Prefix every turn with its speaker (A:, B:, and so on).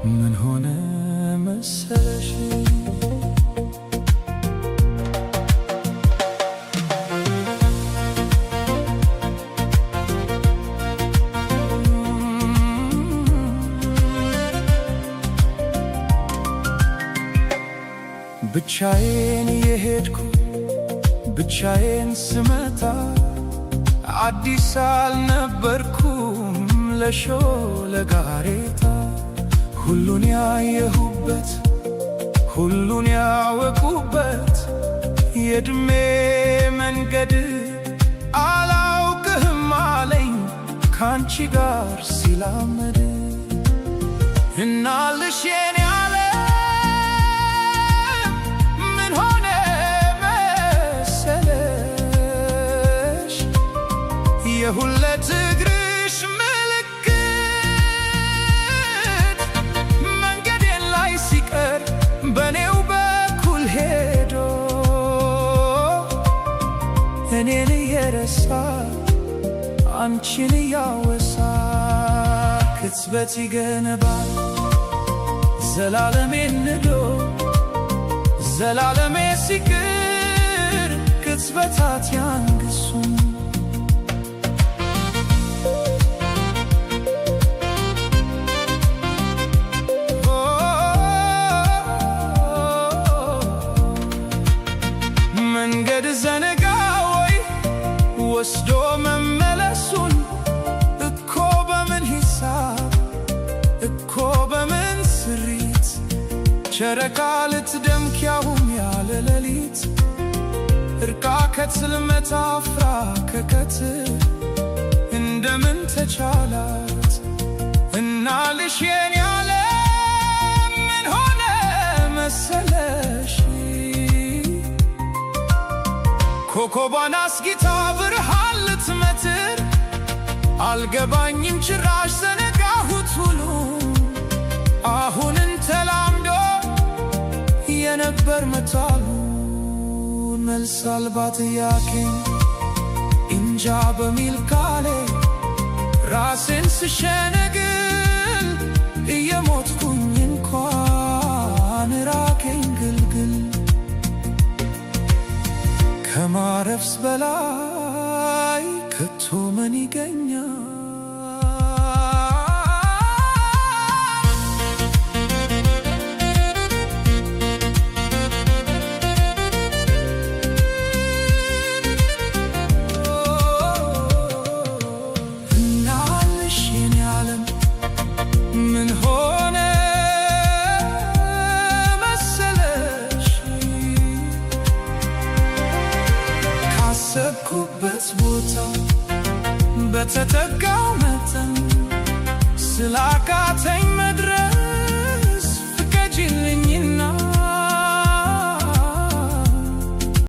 A: ምን ሆነ መሰለሽ? ብቻዬን እየሄድኩ ብቻዬን ስመጣ፣ አዲስ አልነበርኩም ለሾለ ጋሬጣ። ሁሉን ያየሁበት፣ ሁሉን ያወቁበት የእድሜ መንገድ አላውቅህም አለኝ ካንቺ ጋር ሲላመድ። እናልሽ የኔ ዓለም፣ ምን ሆነ መሰለሽ? የሁለት እግርሽ ምልክት መንገዴን ላይ ሲቀር በኔው በኩል ሄዶ፣ እኔን እየረሳ አንቺን እያወሳ ቅጽበት ይገነባል ዘላለሜን ንዶ። ዘላለሜ ሲቅር ቅጽበታት ያንግሱን። መንገድ ዘነጋ ወይ ወስዶ መመለሱን? እኮ በምን ሂሳብ፣ እኮ በምን ስሪት፣ ጨረቃ ልትደምቅ ያውም ያለ ሌሊት፣ እርቃ ከጽልመት አፍራ ከቀትር እንደምን ተቻላት? እናልሽ የኔ ዓለም፣ ምን ሆነ መሰለሽ? ኮከቧን አስጊታ ብርሃን ልትመትር፣ አልገባኝም ጭራሽ ዘነጋሁት ሁሉ። አሁንን ተላምዶ የነበር መታሉ፣ መልስ አልባ ጥያቄን እንጃ በሚል ቃሌ ራሴን ስሸነግል፣ እየሞትኩኝ እንኳን ራቀኝ ግልግል። ከማረፍስ በላይ ከቶ ምን ይገኛል? እናልሽ የኔ ዓለም፣ ምን ሆነ መሰለሽ? ካሰብኩበት ቦታ በተጠጋው መጠን ስላቃተኝ